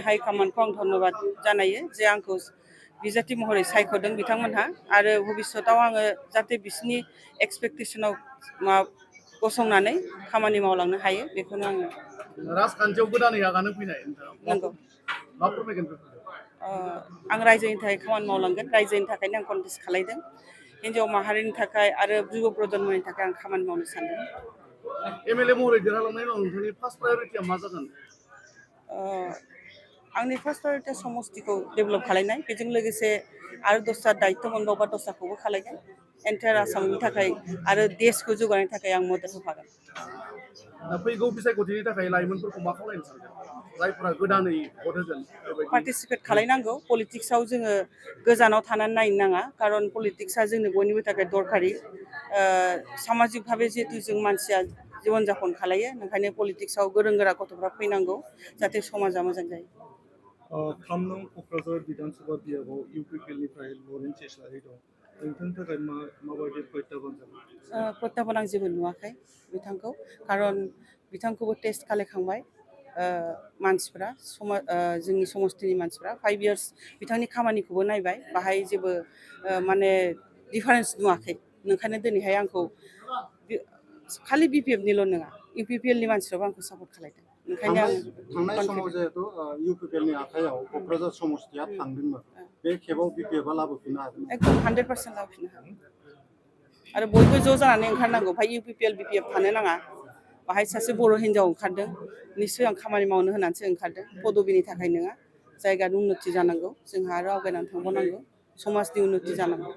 हाइकमान्डखौ आं धन्यबाद जानायो जे आंखौ बिजाथि महरै सायख'दों बिथांमोनहा आरो भबिष्यताव आङो जाहाथे बिसिनि एक्सपेक्टेसनाव गसंनानै खामानि मावलांनो हायो बेखौनो आङो राजखान्थियाव गोदानै आगान फैनाय नंगौ मा फोरमायगोन आं रायजोनि थाखाय खामानि मावलांगोन रायजोनि थाखायनो आं कन्टेस्ट खालायदों हिन्जाव माहारिनि थाखाय आरो जुब प्रजन्मनि थाखाय आं खामानि मावनो सानदों एमएलए महरै देरहालांनायनि उनाव नोंथांनि फार्स्ट प्रायरिटिया मा जागोन आंनि फार्स्ट प्रायरिटिया समस्तिखौ डेभेलप खालायनाय बेजों लोगोसे आरो दस्रा दायित्व मोनबावबा दस्राखौबो खालायगोन एन्टायार आसामनि थाखाय आरो देशखौ जौगानायनि थाखाय आं मदद होफागोन फैगौ बिसायख'थिनि थाखाय लाइमोनफोरखौ मा खावलायनो सानदों जायफोरा गोदानै भट होगोन पार्टिसिपेट खालायनांगौ पलिटिक्सआव जोङो गोजानाव थानानै नायनो नाङा खारन पलिटिक्सआ जोंनो बयनिबो थाखाय दरखारि सामाजिक भाबै जिहेतु जों मानसिया जीवन जापन खालायो ओंखायनो पलिटिक्सआव गोरों गोरा गथ'फ्रा फैनांगौ जाहाथे समाजा मोजां जायो 3 नं क'क्राझार बिधानसभा बियाबाव इउपिपिएलनिफ्राय लरेन्स इस्लारि दं नोंथांनि थाखाय माबायदि प्रत्याह्बान जागोन प्रत्याह्बान आं जेबो नुवाखै बिथांखौ खारन बिथांखौबो टेस्ट खालायखांबाय मानसिफ्रा जोंनि समस्तिनि मानसिफ्रा 5 इयार्स बिथांनि खामानिखौबो नायबाय बाहाय जेबो माने डिफारेन्स नुवाखै ओंखायनो दिनैहाय आंखौ खालि बिपिएफनिल' नङा इउपिपिएलनि मानसिफ्राबो आंखौ सापर्ट खालायदों ओंखायनो आं थांनाय समाव जिहेतु इउपिपिएलनि आखायाव क'क्राझार समस्तिया थांदोंमोन बे खेबाव बिपिएफआ लाबोफिननो हागोन एकदम 100% लाबोफिननो हागोन आरो बयबो ज' जानानै ओंखारनांगौ भाई इउपिपिएल बिपिएफ थानो नाङा बाहाय सासे बर' हिन्जाव ओंखारदों निस्सय आं खामानि मावनो होनानैसो ओंखारदों पदबिनि थाखाय नङा जायगानि उन्नति जानांगौ जोंहा आरो आवगायनानै थांबावनांगौ समाजनि उन्नति जानांगौ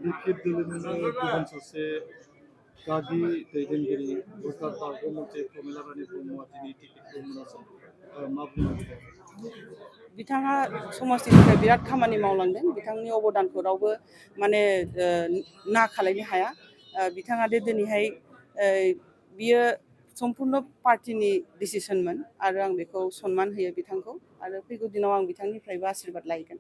बिपिएफ दोलोनिनो गुबुन सासे गागि दैदेनगिरि भटार पार्टी मोनसे प्रमिला रानी ब्रह्मआ दिनै टिकेटखौ मोनासै मा बुंनो बिथाङा समाजनि थाखाय बिराद खामानि मावलांदों बिथांनि अबदानखौ रावबो माने ना खालायनो हाया बिथाङा दिनैहाय बियो सम्पुर्ण पार्टिनि डिसिसनमोन आरो आं बेखौ सनमान होयो बिथांखौ आरो फैगौ दिनाव आं बिथांनिफ्रायबो आशीर्बाद लायगोन